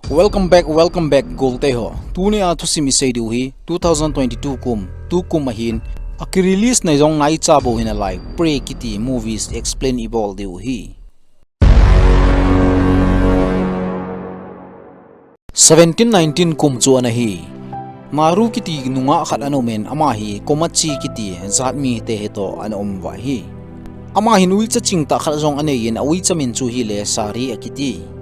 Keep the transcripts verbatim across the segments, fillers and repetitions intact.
Welcome back, welcome back, golte ho. Tunia thusim isei diu hi two thousand twenty-two kum, tukum ahin, akirelease nei jong naicha bou hinalai, Prey kiti movies explain ibol diu hi. Seventeen nineteen kum chu ana hi. Naru kiti nungah khat ana umin, ama hi Komachi kiti jatmite hitoh ana um uva ahi. Ama hin uicha chingtah khat jong aneiyin, auicha min chu hile Sari akiti.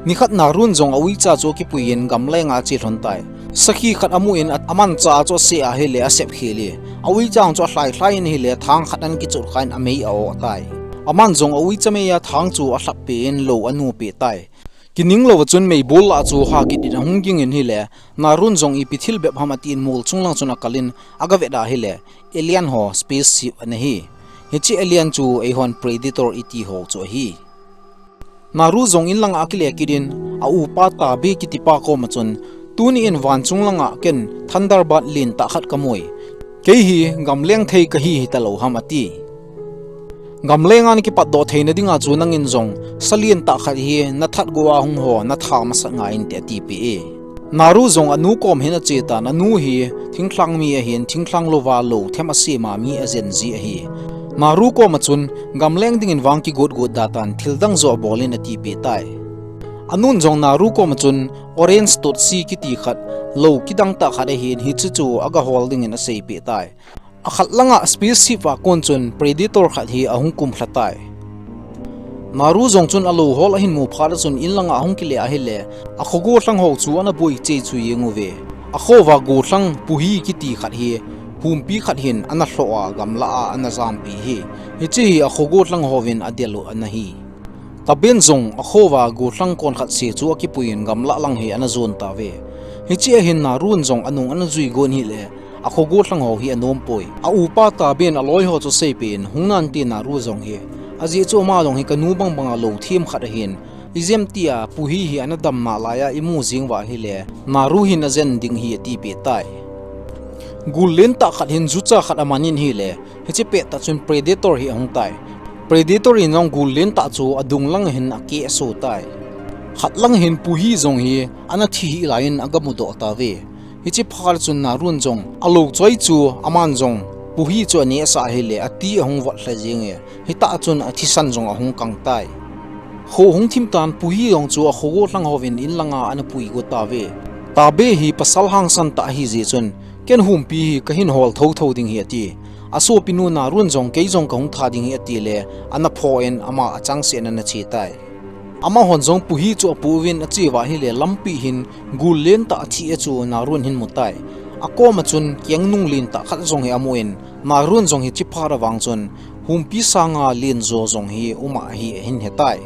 Nikhat Narun jong auicha chu akipuiyin gamlenga achelhon tai. Sakhi khat amun, amanchah chu aseh ahile asep khel e. Auicha chu alhailhai in ahile thang khat ana kichot khan amei a-oh tai. Aman jong auicha meiya thang chu alhap peh in lou anoh peh tai. Kining louva chun meibol lah chu hagit in ahung gingin ahile, Narun jong ipi thil bep ham atin mol chung lang chun akalin, agavet ahile, alien ho spaceship ana hi. Hiche alien chu eihon Predator iti ho chu ahi. Naru jong inlanga akile kit in, aupa Tabe kitipa koma chun, tuni in vanchung langa ken Thunderbird lentah khat kamui. Kei hi gamleng thei kahi hitalou ham ati. Gamlenga nakipatdoh theina dinga chu nangin jong sa lentah khat hi nathat gou a hung ho natha masat ngai inte atipeh e. Naru jong anu kom hin achetan, anu hi thinglhang mi ahin, thinglhang louva lou them asema mi ajen ji ahi. Naru koma chun gamleng dingin vang kigot got datan thildang joh bolin atipeh tai. Anun jong Naru koma chun orange totsi kiti khat, lou kidangtah khat ahin, hiche chu agahol dingin aseipeh tai. Akhat langa spaceship a kon chun Predator khat hi ahung kumlha tai. Naru jong chun alou hol ahin mu phat a chun inlanga ahung kile ahile, akhogollhang ho chu ana boi cheh chu jeng uve. Akhouva gollhang Puhi kiti khat hi, humpi khat hin ana lhoh a gamlah a ana jampi hi. Hiche hi akhogollhang hovin adel u ana hi. Taben jong akhouva gollhang kon khat se chu akipuiyin gamlah lang hi ana jon tauve. Hiche ahin Narun jong anung ana jui gon ahile, akhogollhang ho hi anompoi. Aupa Taben aloi ho chu aseipeh in, hung nante Naru jong hi. Ajeh chu ama jong hi kanu bangbanga lou them khat ahin. Ijemtia Puhi hi ana dam nalaiya imu jeng uva ahile, Naru hin ajen ding hi atipeh tai. Gul lentah khat hin jucha khat amanin ahile, hiche pettah chun Predator hi ahung tai. Predator in jong gul lentah chu adung lang hin akeh aso tai. Khat lang hin Puhi jong hi ana thi hih laiyin agamudoh tauve. Hiche phat chun Narun jong alou choi chu aman jong Puhi chu anehsah ahile ati ahung vot lha jenge. Hitah chun athisan jong ahung kang tai. Kho hung thim tan Puhi jong chu akhogollhang hovin inlanga ana puigo tauve. Tabe hi pasal hangsan tah ahi jeh chun, ken humpi hi kahin hol thotho ding hi ati. Asopinu Narun jong kei jong kahung tha ding hi atile, ana phoh in ama achangseh in ana che tai. Amahon jong Puhi chu apouvin ache uva ahile lampi hin gul lentah athi a chu Narun hin mutai. Akoma chun kengnung lentah khat jong hi amun, Narun jong hiche phat a vang chun humpi sanga lenjo jong hi uma ahi ahin hetai.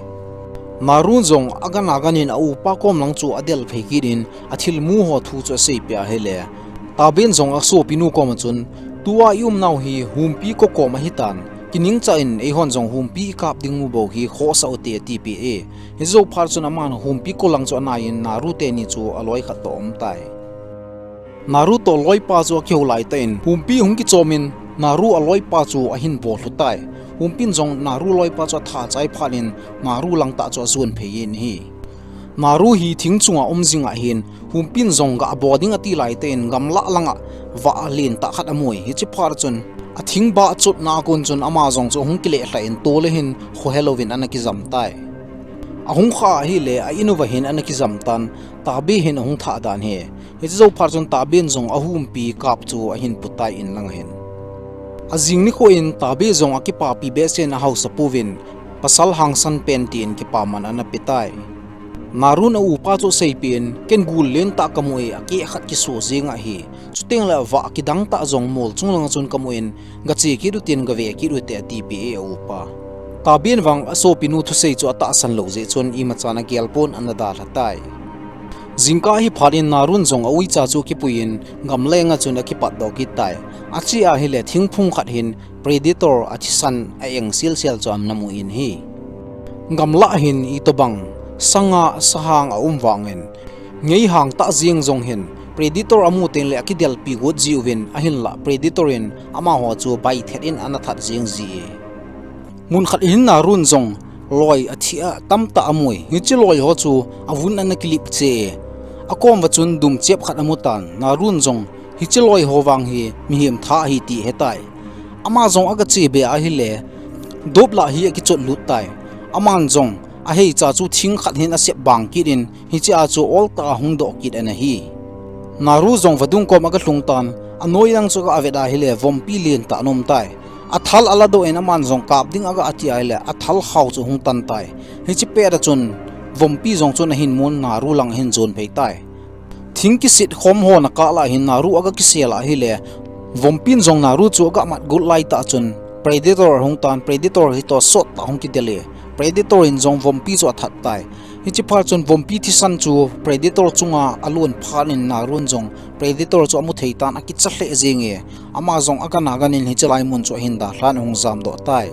Narun jong agan aganin aupa kom lang chu adel phei kit in athilmu ho thu chu aseipeh ahile, Taben jong asopinu koma chun, tua iumnau hi humpi ko kom ahitan, kiningchah in eihon jong humpi ikap ding u bou hi khohsah ute atipeh e. Hijou phat chun aman humpi ko lang chu anaiyin Naru teni chu aloi khat toh aum tai. Naru toh loipa chu akihou laitah in humpi hung kichomin Naru aloipa chu ahin bolhu tai. Humpin jong Naru loipa chu atha chai phat in Naru langtah chu ajon phei in ahi. Naru hi thing chunga um jing ahin, humpin jong gah bo ding ati laitah in gamlah langa vah lentah khat amui. Hiche phat chun athing bah chotna a kon chun ama jong chu ahung kile lhah in tole hin khohe louvin ana kijam tai. Ahung khah ahile a-in uva hin ana kijam tan, Tabe hin ahung thah dan ahi. Hiche jou phat chun Taben jong ahumpi kap chu ahin putai inlang hin. Ajing nikho in Tabe jong akipapi behseh in ahaosa pouvin, pasal hangsan pen tin kipaman ana petai. Narun aupa chu aseipeh in, ken gul lentah kamu e, akeh khat kiso jeng ahi. Chuteng le vah kidangtah jong mol chung langa chun kamun, gache kit utin gave kit ute atipeh e aupa. Taben vang asopinu thusei chu atahsan lou jeh chun imachan agelpon ana dalha tai. Jingkah hi phat in Narun jong auicha chu akipuiyin gamlenga chun akipatdoh kit tai. Ache ahile thingphung khat hin Predator athisan a-eng silsel chu ana mu in ahi. Gamlah hin itobang sanga sahang aum vangin, ngeihang tah jeng jong hin Predator amu tengle akidelpi got jiuvin ahinlah Predator in amaho chu baithet in ana that jeng ji e. Munkhat hin Narun jong loi athi a tamtah amui. Hiche loi ho chu avun ana kilip che e. Akom uva chun dum chep khat amu tan, Narun jong hiche loi ho vang hi mihem tha ahi ti ahetai. Ama jong aga che be ahile, dop lah hi akichot lut tai. Aman jong ahei cha chu thing khat hin asep bang kit in, hiche a chu oltah a hung doh kit ana hi. Naru jong vadung kom aga lhung tan, anoi lang chu aga avet ahile, vompi lentah ana um tai. Athal ala doh in aman jong kap ding aga ati ahile, athal khao chu hung tan tai. Hiche pet a chun, vompi jong chun ahin mun Naru lang ahin jon phei tai. Thing kisit khom ho ana kah lah hin Naru aga kisel ahile, vompin jong Naru chu aga mat got lai tah chun, Predator ahung tan, Predator hi toh sot tah hung kidel e. Predator in jong vompi chu athat tai. Hiche phat chun vompi thisan chu Predator chunga alon phat in Narun jong Predator chu amu thei tan akicha lheh jeng e. Ama jong agan agan in hiche lai mun chu ahin dalhan ahung jam doh tai.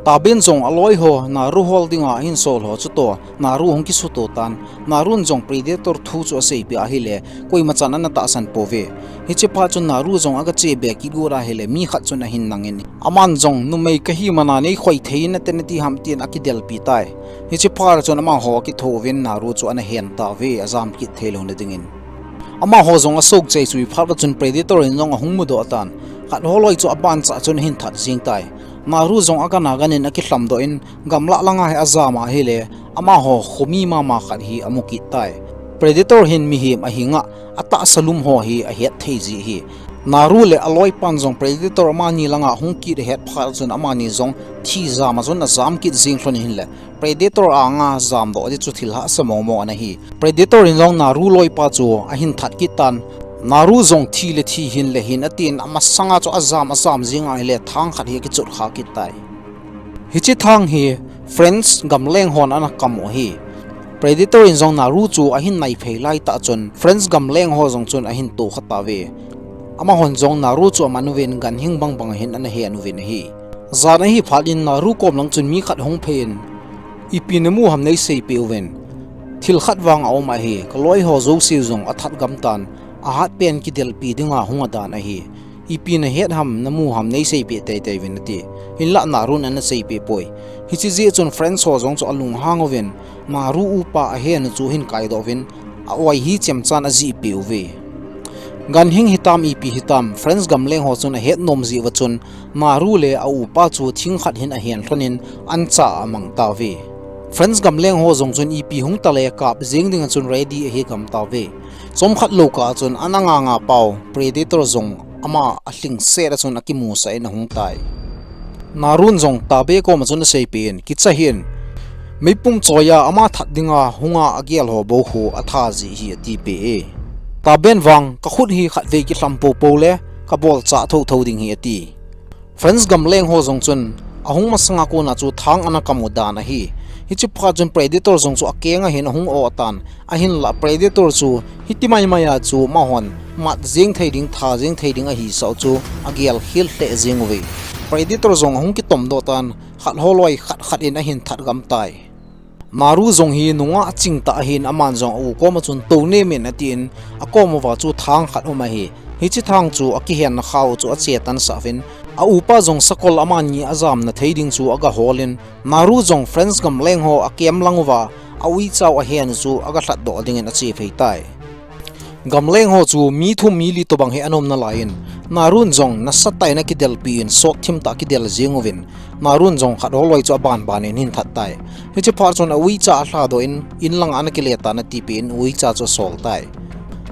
Taben jong aloi ho Naru hol dinga ahin sol ho chu toh Naru hung kisuto tan, Narun jong Predator thu chu asei peh ahile, koima chan ana tahsan pouve. Hiche phat chun Naru jong aga che be kit got ahile, mi khat chun ahin nang in, aman jong numei kahi mana nei khoi thei nate nati ham tin akidelpi tai. Hiche phat chun amaho akitho uvin Naru chu ana hen tauve, ajam kit thei louna dingin. Amaho jong asok chai chui phat chun Predator in jong ahung mudoh tan, khat holoi chu aban cha chun ahin that jeng tai. Naru jong agan agan in akilham doh in, gamlah langa hi ajam ahile, amaho khomi mama khat hi amu kit tai. Predator hin mihem ahinga, atahsa lum ho hi ahet thei ji hi. Naru le aloipan jong Predator amani langa hung kit ahet phat chun amani jong thi jam a chun ajam kit jeng lhon in hinle, Predator anga jam doh di chu thil hahsa momo ana hi. Predator in jong Naru loipa chu ahin that kit tan, Naru jong thi le thi hin le hin atin, amasanga chu ajam ajam jeng ahile thang khat hi akichot kha kit tai. Hiche thang hi French gamleng hon ana kam u ahi. Predator in jong Naru chu ahin nai phei lai tah chun French gamleng ho jong chun ahin to kha tauve. Amahon jong Naru chu aman uvin ganhing bangbang ahin ana hen uvin ahi. Jan ahi phat in Naru kom lang chun mi khat ahung phei in, ipi namu ham nei seipeh uvin. Thil khat vang aum ahi, kaloi ho jouse jong athat gam tan, ahat pen kidelpi dinga hung adan ahi. Ipi nahet ham, namu ham, nei seipeh teitei uvin ati. Hinlah Narun ana seipeh poi. Hiche jeh chun French ho jong chu alunghang uvin, Naru upa ahen u chu ahin kaidoh uvin, a-oi hi chemchan ajihpeh uve. Ganhing hitam ipi hitam, French gamleng ho chun ahet nom jeh uva chun, Naru le a upa chu thing khat hin ahen lhon in ancha a amang tauve. French gamleng ho jong chun ipi hung tale kap jeng dinga chun ready ahi gam tauve. Chomkhat lou kah chun ana nga nga pau Predator jong ama alhingset a chun akimusah in ahung tai. Narun jong Tabe koma chun aseipeh in, kicha hih in, meipum choiya ama that dinga hunga agel ho bou khu atha ji hi atipeh e. Taben vang, kakhut hi khatvei kilham poupou le kabolchah thouthou ding hi ati. French gamleng ho jong chun ahung masanga kona chu thang ana kam u dan ahi. Hiche phat chun Predator jong chu akenga hin ahung o tan, ahinlah Predator chu hiti maimai a chu amahon mat jeng thei ding, tha jeng thei ding ahisah u chu agel khel lheh jeng uve. Predator jong ahung kitomdoh tan, khat holoi khat khat in ahin that gam tai. Naru jong hi nungah chingtah ahin, aman jong a u koma chun, tou nem in atin, akom uva chu thang khat um ahi. Hiche thang chu akihenna khau chu ache tansah uvin, a upa jong sakol amani ajamna thei ding chu aga hol in, Naru jong French gamleng ho akem lang uva, a uicha u ahen u chu aga lhatdoh dingin ache phei tai. Gamleng ho chu mi thum mi li tobang hi ana um nalai in, Narun jong nasatah in akidelpi in sotthim tah a kidel jeng uvin, Narun jong khat holoi chu aban ban in ahin that tai. Hiche phat chun a uicha alhadoh in, in langa ana kile tan atipeh in uicha chu asol tai.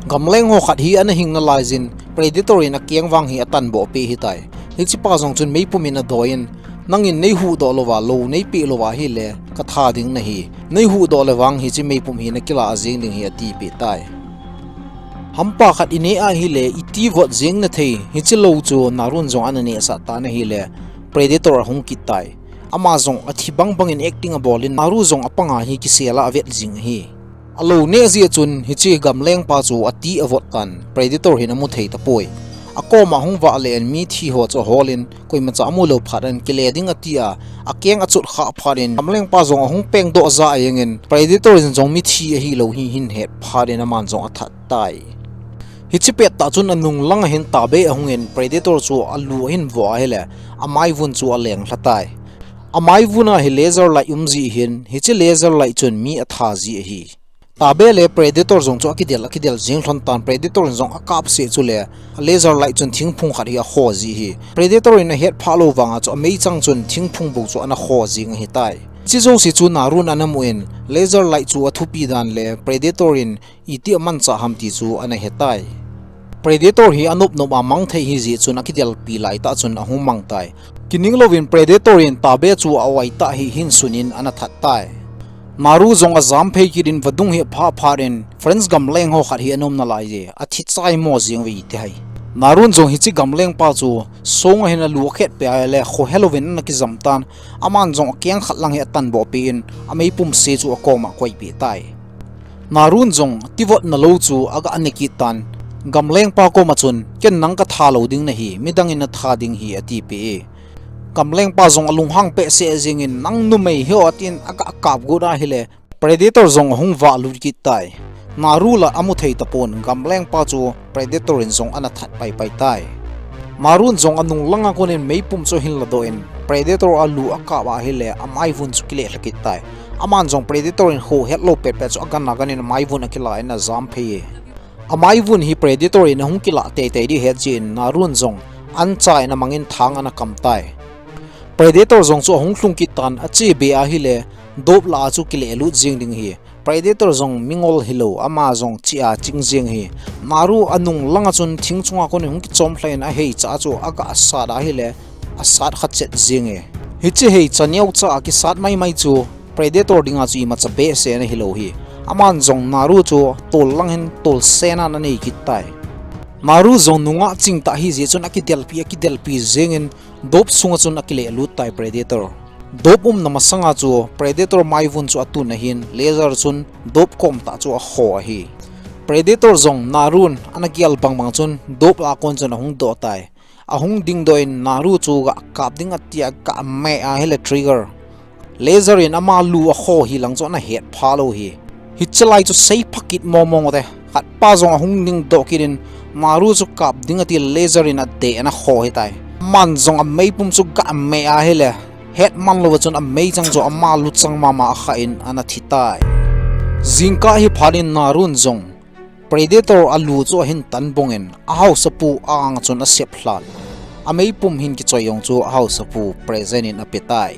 Gamleng ho khat hi ana hing nalai jin, Predator in akeng vang hi atanboh peh ahitai. Hichepa jong chun meipum in adoi in, nangin nei huhdoh louva, lou nei peh louva ahile, katha ding nahi. Nei huhdoh le vang hiche meipum hi nakilah jeng ding hi atipeh tai. Hampa khat ineh ahile, iti vot jeng nathei, hiche lou chu Narun jong ana nehsah tan ahile, Predator ahung kit tai. Ama jong athi bangbang in acting abol in, Naru jong apanga hi kisel a avet jing ahi. Alou neh jeh chun hiche gamlengpa chu ati avot tan, Predator hin amu thei tapoi. Akoma hung vah leh in mithi ho chu ahol in, koimacha amu lou phat in kile ding ati a, akeng achot khah phat in, gamlengpa jong ahung pengdoh jah jeng in, Predator in jong mithi ahilou hi ahin het phat in aman jong athat tai. Hiche pettah chun anung langa hin Tabe ahung in, Predator chu alu ahin voh ahile, amaivun chu aleng lha tai. Amaivun a hi laser light um ji hin, hiche laser light chun mi atha ji ahi. Tabe le Predator jong chu akidel, akidel jing lhon tan, Predator in jong akap seh chule, laser light chun thingphung khat hi aho ji hi. Predator in ahet phah lou vanga chu ameichang chun thingphung bou chu ana ho jing ahitai. Hiche jouse chu Narun ana mu in, laser light chu athupi dan le Predator in iti amanchah ham ti chu ana hetai. Predator hi anop nop a mang thei hi jeh chun akidelpi laitah chun ahung mang tai. Kining louvin Predator in Tabe chu a-oi tah hi hin sunin ana that tai. Naru jong ajam phei kit in vadung hi aphah phat in France gamleng ho khat hi ana um nalai e, athi chai mo jing uve ti hai. Narun jong hiche gamleng pa chu song a hin alu akhet peh a le khohe louvin ana kijam tan, aman jong akeng khat lang hi atanboh peh in ameipum se chu akoma akoipeh tai. Narun jong tivotna lou chu aga ne kit tan, gamleng pa koma chun, "Ken nang katha lou ding nahi, midang in natha ding hi," atipeh e. Gamleng pa jong alunghang behseh jingin, "Nang numei hi o," atin aga kap got ahile, Predator jong ahung vah lut kit tai. Naru la amu thei tapon, gamleng pa chu Predator in jong ana that paipai tai. Narun jong anung langa konin meipum chu ahin ladoh in, Predator alu akap ahile, amaivun chu kile lha kit tai. Aman jong Predator in ho hetlou petpet chu agan aganin amaivun akilah in ajam phei e. Amaivun hi Predator in ahung kilah teitei ding ahet jeh in Narun jong ancha in amangin thang ana kam tai. Predator jong chu ahung lhung kit tan, ache be ahile, dope lah a chu kile lut jing ding ahi. Predator jong mingol hilou, ama jong che a ching jing ahi. Naru anung langa chun thing chunga konin hung kichom lha in aheicha chu aga sat ahile, asat kha chet jing e. Hiche heicha neocha a kisat maimai chu Predator dinga chu imacha behseh ana hilou ahi. Aman jong Naru chu tol lang hin tolsen a ana nei kit tai. Naru jong nungah chingtah ahi jeh chun akidelpi, akidelpi jingin dope sunga chun akile lut tai Predator. Dope umna masanga chu Predator maivun chu atun ahin, laser chun dope kom tah chu aho ahi. Predator jong Narun ana gel bangbang chun dope a kon chun ahung doh tai. Ahung dingdoh in Naru chu ga kap ding ati aga me ahile trigger. Laser in ama lu aho hilang chu ana het phalou ahi. Hiche lai chu seipha kit mong mong u te. Khatpa jong ahung dingdoh kit in Naru chu kap ding ati laser in adeh in aho ahitai. Aman jong ameipum chu ga me ahile, hetman louva chun ameichang chu ama luchang mama akha in ana thitai. Jingkah hi phat in Narun jong Predator alu chu ahin tan bongin, ahaosapu anga chun asep lhan. Ameipum hin kichoi jong chu ahaosapu present in apetai.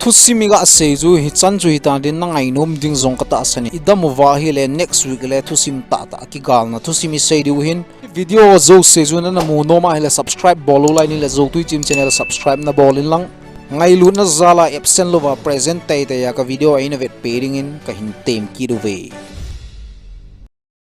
Thusim iga sei chu hichan chu hitan tin, nangainom ding jong katahsan in, idam uva ahile next week le thusim tahtah kigalna thusim isei diu ahin. Video jouse chu nana mu nom ahile subscribe bol lou lai nile, Joutui Team channel subscribe nabol inlang. Ngailutna jal a absent louva present teitei a ka video eina vetpeh dingin kahin temkit uve.